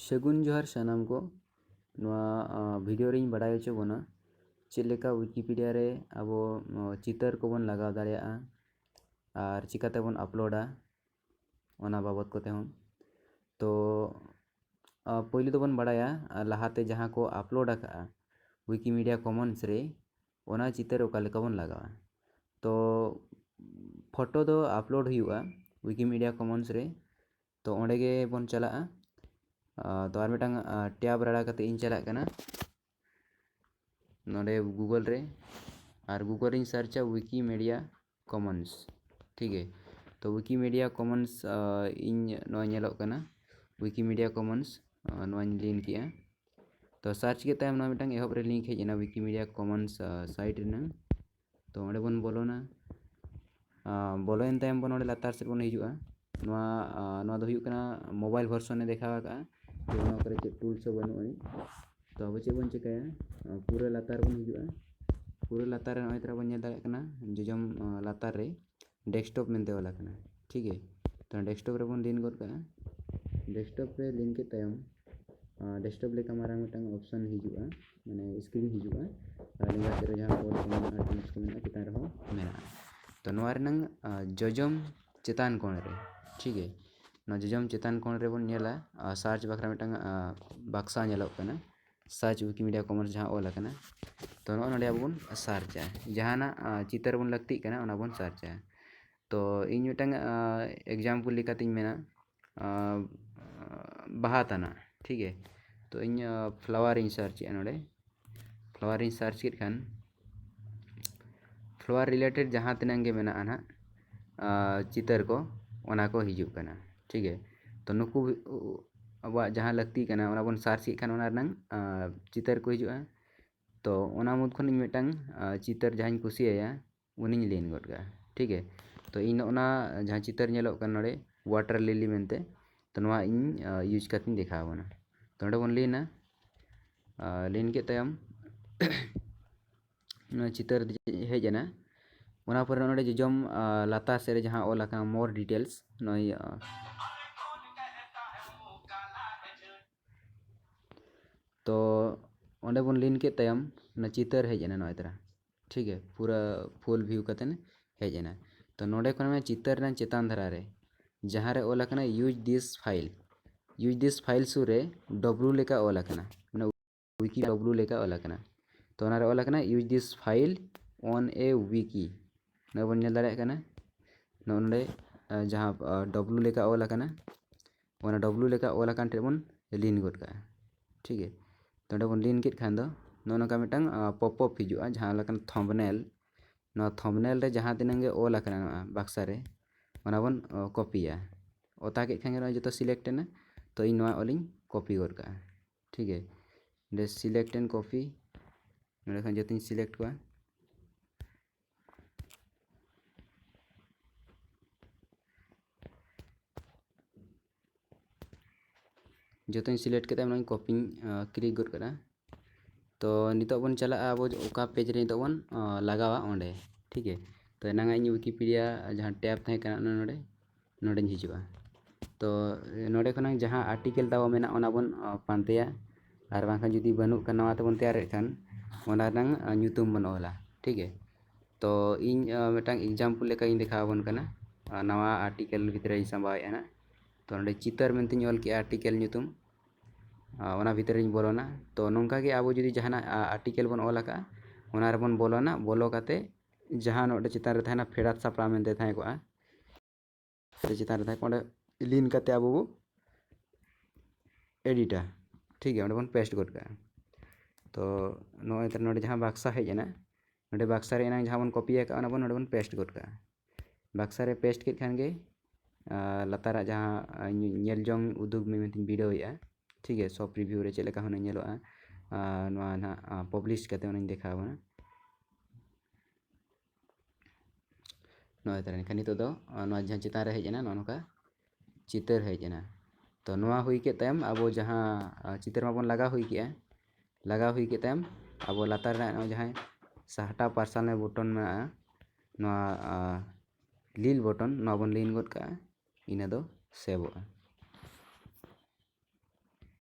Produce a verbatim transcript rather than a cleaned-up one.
ᱥᱟᱹᱜᱩᱱ ᱡᱚᱦᱟᱨ ᱥᱟᱱᱟᱢ ᱠᱚ᱾ ᱱᱚᱣᱟ ᱵᱷᱤᱰᱤᱭᱳ ᱨᱤᱧ ᱵᱟᱰᱟᱭ ᱦᱚᱪᱚ ᱵᱚᱱᱟ ᱪᱮᱫ ᱞᱮᱠᱟ ᱣᱤᱠᱤᱯᱤᱰᱤᱭᱟ ᱨᱮ ᱟᱵᱚ ᱪᱤᱛᱟᱹᱨ ᱠᱚᱵᱚᱱ ᱞᱟᱜᱟᱣ ᱫᱟᱲᱮᱭᱟᱜᱼᱟ ᱟᱨ ᱪᱤᱠᱟᱹ ᱛᱮᱵᱚᱱ ᱟᱯᱞᱳᱰᱟ, ᱚᱱᱟ ᱵᱟᱵᱚᱫ ᱠᱚᱛᱮ ᱦᱚᱸ᱾ ᱛᱚ ᱯᱳᱭᱞᱳ ᱫᱚᱵᱚᱱ ᱵᱟᱲᱟᱭᱟ ᱞᱟᱦᱟᱛᱮ ᱡᱟᱦᱟᱸ ᱠᱚ ᱟᱯᱞᱳᱰ ᱟᱠᱟᱫᱼᱟ ᱣᱤᱠᱤᱢᱤᱰᱤᱭᱟ ᱠᱚᱢᱚᱱᱥ ᱨᱮ, ᱚᱱᱟ ᱪᱤᱛᱟᱹᱨ ᱚᱠᱟ ᱞᱮᱠᱟ ᱵᱚᱱ ᱞᱟᱜᱟᱣᱟ᱾ ᱛᱚ ᱯᱷᱳᱴᱳ ᱫᱚ ᱟᱯᱞᱳᱰ ᱦᱩᱭᱩᱜᱼᱟ ᱣᱤᱠᱤᱢᱤᱰᱤᱭᱟ ᱠᱚᱢᱚᱱᱥ ᱨᱮ᱾ ᱛᱚ ᱚᱸᱰᱮ ᱜᱮ ᱵᱚᱱ ᱪᱟᱞᱟᱜᱼᱟ᱾ ᱛᱚ ᱟᱨ ᱢᱤᱫᱴᱟᱝ ᱴᱮᱵᱽ ᱨᱟᱲᱟ ᱠᱟᱛᱮ ᱤᱧ ᱪᱟᱞᱟᱜ ᱠᱟᱱᱟ ᱱᱚᱰᱮ ᱜᱩᱜᱚᱞ ᱨᱮ, ᱟᱨ ᱜᱩᱜᱚᱞ ᱨᱤᱧ ᱥᱟᱨᱪᱟ ᱣᱤᱠᱤᱢᱤᱰᱤᱭᱟ ᱠᱚᱢᱚᱱᱥ᱾ ᱴᱷᱤᱠ ᱜᱮ, ᱛᱚ ᱣᱤᱠᱤᱢᱤᱰᱤᱭᱟ ᱠᱚᱢᱚᱱᱥ ᱤᱧ ᱱᱚᱣᱟ ᱧᱮᱞᱚᱜ ᱠᱟᱱᱟ ᱣᱤᱠᱤᱢᱤᱰᱤᱭᱟ ᱠᱚᱢᱚᱱᱥ, ᱱᱚᱣᱟᱧ ᱞᱤᱱ ᱠᱮᱜᱼᱟ᱾ ᱛᱚ ᱥᱟᱨᱪ ᱠᱮᱫ ᱛᱟᱭᱚᱢ ᱱᱚᱣᱟ ᱢᱤᱫᱴᱟᱝ ᱮᱦᱚᱵ ᱨᱮ ᱞᱤᱝᱠ ᱦᱮᱡ ᱮᱱᱟ ᱣᱤᱠᱤᱢᱤᱰᱤᱭᱟ ᱠᱚᱢᱚᱱᱥ ᱥᱟᱭᱤᱴ ᱨᱮᱱᱟᱝ᱾ ᱛᱚ ᱚᱸᱰᱮ ᱵᱚᱱ ᱵᱚᱞᱚᱱᱟ᱾ ᱵᱚᱞᱚᱭᱮᱱ ᱛᱟᱭᱚᱢ ᱵᱚᱱ ᱱᱚᱰᱮ ᱞᱟᱛᱟᱨ ᱥᱮᱫ ᱵᱚᱱ ᱦᱤᱡᱩᱜᱼᱟ᱾ ᱱᱚᱣᱟ ᱱᱚᱣᱟ ᱫᱚ ᱦᱩᱭᱩᱜ ᱠᱟᱱᱟ ᱢᱳᱵᱟᱭᱤᱞ ᱵᱷᱟᱨᱥᱚᱱᱮ ᱫᱮᱠᱷᱟᱣ ᱟᱠᱟᱫᱼᱟ᱾ ᱛᱚ ᱱᱚᱣᱟ ᱠᱚᱨᱮ ᱪᱮᱫ ᱴᱩᱞᱥ ᱦᱚᱸ ᱵᱟᱹᱱᱩᱜ ᱟᱹᱱᱤᱡ᱾ ᱛᱚ ᱟᱵᱚ ᱪᱮᱫ ᱵᱚᱱ ᱪᱤᱠᱟᱹᱭᱟ? ᱯᱩᱨᱟᱹ ᱞᱟᱛᱟᱨ ᱵᱚᱱ ᱦᱤᱡᱩᱜᱼᱟ᱾ ᱯᱩᱨᱟᱹ ᱞᱟᱛᱟᱨ ᱨᱮ ᱱᱚᱜᱼᱚᱭ ᱛᱚᱨᱟ ᱵᱚᱱ ᱧᱮᱞ ᱫᱟᱲᱮᱭᱟᱜ ᱠᱟᱱᱟ ᱡᱚᱡᱚᱢ ᱞᱟᱛᱟᱨ ᱨᱮ ᱰᱮᱥᱠᱴᱚᱯ ᱢᱮᱱᱛᱮ ᱚᱞ ᱟᱠᱟᱱᱟ᱾ ᱴᱷᱤᱠ ᱜᱮ, ᱛᱚ ᱰᱮᱥᱠᱴᱚᱯ ᱨᱮᱵᱚᱱ ᱞᱤᱱ ᱜᱚᱫ ᱠᱟᱜᱼᱟ᱾ ᱰᱮᱥᱠᱴᱚᱯ ᱨᱮ ᱞᱤᱱ ᱠᱮᱫ ᱛᱟᱭᱚᱢ ᱰᱮᱥᱠᱴᱚᱯ ᱞᱮᱠᱟ ᱢᱟᱨᱟᱝ ᱢᱤᱫᱴᱟᱝ ᱚᱯᱥᱚᱱ ᱦᱤᱡᱩᱜᱼᱟ, ᱢᱟᱱᱮ ᱥᱠᱨᱤᱱ ᱦᱤᱡᱩᱜᱼᱟ᱾ ᱟᱨ ᱞᱮᱸᱜᱟ ᱥᱮᱫ ᱨᱮ ᱡᱟᱦᱟᱸ ᱚᱞ ᱠᱚ ᱢᱮᱱᱟᱜᱼᱟ, ᱴᱩᱞᱥ ᱠᱚ ᱢᱮᱱᱟᱜᱼᱟ, ᱪᱮᱛᱟᱱ ᱨᱮᱦᱚᱸ ᱢᱮᱱᱟᱜᱼᱟ᱾ ᱛᱚ ᱱᱚᱣᱟ ᱨᱮᱱᱟᱝ ᱡᱚᱡᱚᱢ ᱪᱮᱛᱟᱱ ᱠᱚᱬ ᱨᱮ, ᱴᱷᱤᱠ ᱜᱮ, ᱱᱚᱣᱟ ᱡᱚᱡᱚᱢ ᱪᱮᱛᱟᱱ ᱠᱚᱬ ᱨᱮᱵᱚᱱ ᱧᱮᱞᱟ ᱥᱟᱨᱪ ᱵᱟᱠᱷᱨᱟ ᱢᱤᱫᱴᱟᱝ ᱵᱟᱠᱥᱟ ᱧᱮᱞᱚᱜ ᱠᱟᱱᱟ, ᱥᱟᱨᱪ ᱣᱤᱠᱤᱢᱤᱰᱤᱭᱟ ᱠᱚᱢᱚᱱᱥ ᱡᱟᱦᱟᱸ ᱚᱞ ᱟᱠᱟᱱᱟ᱾ ᱛᱚ ᱱᱚᱜᱼᱚᱭ ᱱᱚᱰᱮ ᱟᱵᱚ ᱵᱚᱱ ᱥᱟᱨᱪᱟ, ᱡᱟᱦᱟᱱᱟᱜ ᱪᱤᱛᱟᱹᱨ ᱵᱚᱱ ᱞᱟᱹᱠᱛᱤᱜ ᱠᱟᱱᱟ ᱚᱱᱟ ᱵᱚᱱ ᱥᱟᱨᱪᱟ᱾ ᱛᱚ ᱤᱧ ᱢᱤᱫᱴᱟᱝ ᱮᱠᱡᱟᱢᱯᱚᱞ ᱞᱮᱠᱟᱛᱤᱧ ᱢᱮᱱᱟ, ᱵᱟᱦᱟ ᱛᱟᱱᱟ, ᱴᱷᱤᱠ ᱜᱮ᱾ ᱛᱚ ᱤᱧ ᱯᱷᱞᱟᱣᱟᱨ ᱤᱧ ᱥᱟᱨᱪ ᱮᱜᱼᱟ ᱱᱚᱰᱮ᱾ ᱯᱷᱞᱟᱣᱟᱨ ᱤᱧ ᱥᱟᱨᱪ ᱠᱮᱫ ᱠᱷᱟᱱ ᱯᱷᱞᱟᱣᱟᱨ ᱨᱤᱞᱮᱴᱮᱰ ᱡᱟᱦᱟᱸ ᱛᱤᱱᱟᱹᱜ ᱜᱮ ᱢᱮᱱᱟᱜᱼᱟ ᱱᱟᱦᱟᱜ ᱪᱤᱛᱟᱹᱨ ᱠᱚ, ᱚᱱᱟ ᱠᱚ ᱦᱤᱡᱩᱜ ᱠᱟᱱᱟ, ᱴᱷᱤᱠ ᱜᱮ᱾ ᱛᱚ ᱱᱩᱠᱩ ᱟᱵᱚᱣᱟᱜ ᱡᱟᱦᱟᱸ ᱞᱟᱹᱠᱛᱤ ᱠᱟᱱᱟ ᱚᱱᱟ ᱵᱚᱱ ᱥᱟᱨᱪ ᱠᱮᱫ ᱠᱷᱟᱱ ᱚᱱᱟ ᱨᱮᱱᱟᱝ ᱪᱤᱛᱟᱹᱨ ᱠᱚ ᱦᱤᱡᱩᱜᱼᱟ᱾ ᱛᱚ ᱚᱱᱟ ᱢᱩᱫᱽ ᱠᱷᱚᱱ ᱤᱧ ᱢᱤᱫᱴᱟᱝ ᱪᱤᱛᱟᱹᱨ ᱡᱟᱦᱟᱸᱧ ᱠᱩᱥᱤᱭᱟᱭᱟ ᱩᱱᱤᱧ ᱞᱤᱱ ᱜᱚᱫ ᱠᱟᱜᱼᱟ, ᱴᱷᱤᱠ ᱜᱮ᱾ ᱛᱚ ᱤᱧ ᱫᱚ ᱚᱱᱟ ᱡᱟᱦᱟᱸ ᱪᱤᱛᱟᱹᱨ ᱧᱮᱞᱚᱜ ᱠᱟᱱᱟ ᱱᱚᱰᱮ, ᱣᱟᱴᱟᱨ ᱞᱤᱞᱤ ᱢᱮᱱᱛᱮ, ᱛᱚ ᱱᱚᱣᱟ ᱤᱧ ᱤᱭᱩᱡᱽ ᱠᱟᱛᱮᱧ ᱫᱮᱠᱷᱟᱣ ᱟᱵᱚᱱᱟ᱾ ᱛᱚ ᱱᱚᱰᱮ ᱵᱚᱱ ᱞᱤᱱᱟ᱾ ᱞᱤᱱ ᱠᱮᱫ ᱛᱟᱭᱚᱢ ᱱᱚᱣᱟ ᱪᱤᱛᱟᱹᱨ ᱦᱮᱡ ᱮᱱᱟ᱾ ᱚᱱᱟ ᱯᱚᱨᱮ ᱱᱚᱰᱮ ᱡᱚᱡᱚᱢ ᱞᱟᱛᱟᱨ ᱥᱮᱫ ᱨᱮ ᱡᱟᱦᱟᱸ ᱚᱞ ᱟᱠᱟᱱᱟ more details, ᱱᱚᱜᱼᱚᱭ ᱛᱚ ᱚᱸᱰᱮ ᱵᱚᱱ ᱞᱤᱱ ᱠᱮᱫ ᱛᱟᱭᱚᱢ ᱚᱱᱟ ᱪᱤᱛᱟᱹᱨ ᱦᱮᱡ ᱮᱱᱟ ᱱᱚᱜᱼᱚᱭ ᱛᱟᱨᱟ, ᱴᱷᱤᱠ ᱜᱮᱭᱟ, ᱯᱩᱨᱟᱹ ᱯᱷᱩᱞ ᱵᱷᱤᱭᱩ ᱠᱟᱛᱮ ᱦᱮᱡ ᱮᱱᱟ᱾ ᱛᱚ ᱱᱚᱰᱮ ᱠᱷᱚᱱ ᱚᱱᱟ ᱪᱤᱛᱟᱹᱨ ᱨᱮᱱᱟᱜ ᱪᱮᱛᱟᱱ ᱫᱷᱟᱨᱟ ᱨᱮ ᱡᱟᱦᱟᱸ ᱨᱮ ᱚᱞ ᱟᱠᱟᱱᱟ use this file, use this file ᱥᱩᱨ ᱨᱮ ᱰᱚᱵᱞᱩ ᱞᱮᱠᱟ ᱚᱞ ᱟᱠᱟᱱᱟ, ᱢᱟᱱᱮ ᱣᱤᱠᱤ ᱰᱚᱵᱞᱩ ᱞᱮᱠᱟ ᱚᱞ ᱟᱠᱟᱱᱟ᱾ ᱛᱚ ᱚᱱᱟᱨᱮ ᱚᱞ ᱟᱠᱟᱱᱟ use this file on a wiki᱾ ᱱᱚᱜᱼᱚᱭ ᱵᱚᱱ ᱧᱮᱞ ᱫᱟᱲᱮᱭᱟᱜ ᱠᱟᱱᱟ ᱱᱚᱜᱼᱚ ᱱᱚᱰᱮ ᱡᱟᱦᱟᱸ ᱰᱚᱵᱞᱩ ᱞᱮᱠᱟ ᱚᱞ ᱟᱠᱟᱱᱟ, ᱚᱱᱟ ᱰᱚᱵᱞᱩ ᱞᱮᱠᱟ ᱚᱞ ᱟᱠᱟᱱ ᱴᱷᱮᱱ ᱵᱚᱱ ᱞᱤᱱ ᱜᱚᱫ ᱠᱟᱜᱼᱟ, ᱴᱷᱤᱠ ᱜᱮᱭᱟ᱾ ᱛᱚ ᱚᱸᱰᱮ ᱵᱚᱱ ᱞᱤᱱ ᱠᱮᱫ ᱠᱷᱟᱱ ᱫᱚ ᱱᱚᱜᱼᱚ ᱱᱚᱝᱠᱟ ᱢᱤᱫᱴᱟᱝ ᱯᱚᱯ ᱟᱯ ᱦᱤᱡᱩᱜᱼᱟ, ᱡᱟᱦᱟᱸ ᱞᱮᱠᱟᱱ ᱛᱷᱚᱢᱵᱱᱮᱞ᱾ ᱱᱚᱣᱟ ᱛᱷᱚᱢᱵᱱᱮᱞ ᱨᱮ ᱡᱟᱦᱟᱸ ᱛᱤᱱᱟᱹᱜ ᱜᱮ ᱚᱞ ᱟᱠᱟᱱᱟ ᱱᱚᱣᱟ ᱵᱟᱠᱥᱟ ᱨᱮ, ᱚᱱᱟ ᱵᱚᱱ ᱠᱚᱯᱤᱭᱟ᱾ ᱚᱛᱟ ᱠᱮᱫ ᱠᱷᱟᱱ ᱜᱮ ᱱᱚᱜᱼᱚᱭ ᱡᱚᱛᱚ ᱥᱤᱞᱮᱠᱴ ᱮᱱᱟ᱾ ᱛᱚ ᱤᱧ ᱱᱚᱣᱟ ᱚᱞᱤᱧ ᱠᱚᱯᱤ ᱜᱚᱫ ᱠᱟᱜᱼᱟ, ᱴᱷᱤᱠ ᱜᱮᱭᱟ᱾ ᱚᱸᱰᱮ select and copy, ᱱᱚᱸᱰᱮ ᱠᱷᱚᱱ ᱡᱚᱛᱚᱧ ᱥᱤᱞᱮᱠᱴ ᱠᱚᱣᱟ᱾ ᱡᱚᱛᱚᱧ ᱥᱤᱞᱮᱠᱴ ᱠᱮᱫᱟ, ᱱᱚᱣᱟᱧ ᱠᱚᱯᱤᱧ ᱠᱞᱤᱠ ᱜᱚᱫ ᱠᱟᱫᱟ᱾ ᱛᱚ ᱱᱤᱛᱚᱜ ᱵᱚᱱ ᱪᱟᱞᱟᱜᱼᱟ ᱟᱵᱚ ᱚᱠᱟ ᱯᱮᱡᱽ ᱨᱮ ᱱᱤᱛᱚᱜ ᱵᱚᱱ ᱞᱟᱜᱟᱣᱟ ᱚᱸᱰᱮ, ᱴᱷᱤᱠ ᱜᱮ᱾ ᱛᱚ ᱮᱱᱟᱝ ᱤᱧ ᱣᱤᱠᱤᱯᱤᱰᱤᱭᱟ ᱡᱟᱦᱟᱸ ᱴᱮᱵᱽ ᱛᱟᱦᱮᱸ ᱠᱟᱱᱟ ᱱᱚᱰᱮ, ᱱᱚᱰᱮᱧ ᱦᱤᱡᱩᱜᱼᱟ᱾ ᱛᱚ ᱱᱚᱰᱮ ᱠᱷᱚᱱᱟᱜ ᱡᱟᱦᱟᱸ ᱟᱨᱴᱤᱠᱮᱞ ᱛᱟᱵᱚ ᱢᱮᱱᱟᱜ ᱚᱱᱟ ᱵᱚᱱ ᱯᱟᱱᱛᱮᱭᱟ, ᱟᱨ ᱵᱟᱝᱠᱷᱟᱱ ᱡᱩᱫᱤ ᱵᱟᱹᱱᱩᱜ ᱠᱷᱟᱱ ᱱᱟᱣᱟ ᱛᱮᱵᱚᱱ ᱛᱮᱭᱟᱨᱮᱫ ᱠᱷᱟᱱ ᱚᱱᱟ ᱨᱮᱱᱟᱜ ᱧᱩᱛᱩᱢ ᱵᱚᱱ ᱚᱞᱟ, ᱴᱷᱤᱠ ᱜᱮ᱾ ᱛᱚ ᱤᱧ ᱢᱤᱫᱴᱟᱝ ᱮᱠᱡᱟᱢᱯᱚᱞ ᱞᱮᱠᱟᱧ ᱫᱮᱠᱷᱟᱣ ᱟᱵᱚᱱ ᱠᱟᱱᱟ᱾ ᱱᱟᱣᱟ ᱟᱨᱴᱤᱠᱮᱞ ᱵᱷᱤᱛᱨᱤ ᱨᱤᱧ ᱥᱟᱸᱵᱟᱣᱮᱫᱼᱟ ᱱᱟᱜ᱾ ᱛᱚ ᱱᱚᱰᱮ ᱪᱤᱛᱟᱹᱨ ᱢᱮᱱᱛᱮᱧ ᱚᱞ ᱠᱮᱜᱼᱟ ᱟᱨᱴᱤᱠᱮᱞ ᱧᱩᱛᱩᱢ᱾ ᱚᱱᱟ ᱵᱷᱤᱛᱨᱤ ᱨᱤᱧ ᱵᱚᱞᱚᱱᱟ᱾ ᱛᱚ ᱱᱚᱝᱠᱟ ᱜᱮ ᱟᱵᱚ ᱡᱩᱫᱤ ᱡᱟᱦᱟᱱᱟᱜ ᱟᱨᱴᱤᱠᱮᱞ ᱵᱚᱱ ᱚᱞ ᱟᱠᱟᱫᱼᱟ, ᱚᱱᱟ ᱨᱮᱵᱚᱱ ᱵᱚᱞᱚᱱᱟ᱾ ᱵᱚᱞᱚ ᱠᱟᱛᱮ ᱡᱟᱦᱟᱸ ᱱᱚᱰᱮ ᱪᱮᱛᱟᱱ ᱨᱮ ᱛᱟᱦᱮᱱᱟ ᱯᱷᱮᱰᱟᱛ ᱥᱟᱯᱲᱟᱣ ᱢᱮᱱᱛᱮ ᱛᱟᱦᱮᱸ ᱠᱚᱜᱼᱟ, ᱪᱮᱛᱟᱱ ᱨᱮ ᱛᱟᱦᱮᱸ ᱠᱚᱜᱼᱟ, ᱚᱸᱰᱮ ᱞᱤᱱ ᱠᱟᱛᱮ ᱟᱵᱚ ᱵᱚ ᱮᱰᱤᱴᱟ, ᱴᱷᱤᱠ ᱜᱮᱭᱟ, ᱚᱸᱰᱮ ᱵᱚᱱ ᱯᱮᱥᱴ ᱜᱚᱫ ᱠᱟᱜᱼᱟ᱾ ᱛᱚ ᱱᱚᱜᱼᱚᱭ ᱛᱟᱦᱞᱮ ᱱᱚᱰᱮ ᱡᱟᱦᱟᱸ ᱵᱟᱠᱥᱟ ᱦᱮᱡ ᱮᱱᱟ, ᱱᱚᱰᱮ ᱵᱟᱠᱥᱟ ᱨᱮ ᱮᱱᱟᱝ ᱡᱟᱦᱟᱸ ᱵᱚᱱ ᱠᱚᱯᱤ ᱟᱠᱟᱫᱼᱟ ᱚᱱᱟ ᱵᱚᱱ ᱱᱚᱰᱮ ᱵᱚᱱ ᱯᱮᱥᱴ ᱜᱚᱫ ᱠᱟᱜᱼᱟ᱾ ᱵᱟᱠᱥᱟ ᱨᱮ ᱯᱮᱥᱴ ᱠᱮᱫ ᱠᱷᱟᱱ ᱜᱮ ᱞᱟᱛᱟᱨᱟᱜ ᱡᱟᱦᱟᱸ ᱧᱮᱞ ᱡᱚᱝ ᱩᱫᱩᱜ ᱢᱮ ᱢᱮᱱᱛᱮᱧ ᱵᱤᱰᱟᱹᱣᱮᱫᱼᱟ, ᱴᱷᱤᱠ ᱜᱮᱭᱟ, ᱥᱚᱯ ᱨᱤᱵᱷᱤᱭᱩ ᱨᱮ ᱪᱮᱫ ᱞᱮᱠᱟ ᱦᱩᱱᱟᱹᱝ ᱧᱮᱞᱚᱜᱼᱟ, ᱱᱚᱣᱟ ᱱᱟᱦᱟᱜ ᱯᱟᱵᱽᱞᱤᱥ ᱠᱟᱛᱮ ᱚᱱᱟᱧ ᱫᱮᱠᱷᱟᱣ ᱟᱵᱚᱱᱟ᱾ ᱱᱚᱜᱼᱚᱭ ᱛᱟᱦᱞᱮ ᱮᱱᱠᱷᱟᱱ ᱱᱤᱛᱚᱜ ᱫᱚ ᱱᱚᱣᱟ ᱡᱟᱦᱟᱸ ᱪᱮᱛᱟᱱ ᱨᱮ ᱦᱮᱡ ᱮᱱᱟ, ᱱᱚᱜᱼᱚ ᱱᱚᱝᱠᱟ ᱪᱤᱛᱟᱹᱨ ᱦᱮᱡ ᱮᱱᱟ᱾ ᱛᱚ ᱱᱚᱣᱟ ᱦᱩᱭ ᱠᱮᱫ ᱛᱟᱭᱚᱢ ᱟᱵᱚ ᱡᱟᱦᱟᱸ ᱪᱤᱛᱟᱹᱨ ᱢᱟᱵᱚᱱ ᱞᱟᱜᱟᱣ ᱦᱩᱭ ᱠᱮᱜᱼᱟ, ᱞᱟᱜᱟᱣ ᱦᱩᱭ ᱠᱮᱫ ᱛᱟᱭᱚᱢ ᱟᱵᱚ ᱞᱟᱛᱟᱨ ᱨᱮᱱᱟᱜ ᱱᱚᱜᱼᱚᱭ ᱡᱟᱦᱟᱸᱭ ᱥᱟᱦᱴᱟ ᱯᱟᱨᱥᱟᱞ ᱢᱮ ᱵᱚᱴᱚᱱ ᱢᱮᱱᱟᱜᱼᱟ, ᱱᱚᱣᱟ ᱞᱤᱞ ᱵᱚᱴᱚᱱ, ᱱᱚᱣᱟ ᱵᱚᱱ ᱞᱤᱱ ᱜᱚᱫ ᱠᱟᱜᱼᱟ, ᱤᱱᱟᱹ ᱫᱚ ᱥᱮᱵᱷᱚᱜᱼᱟ᱾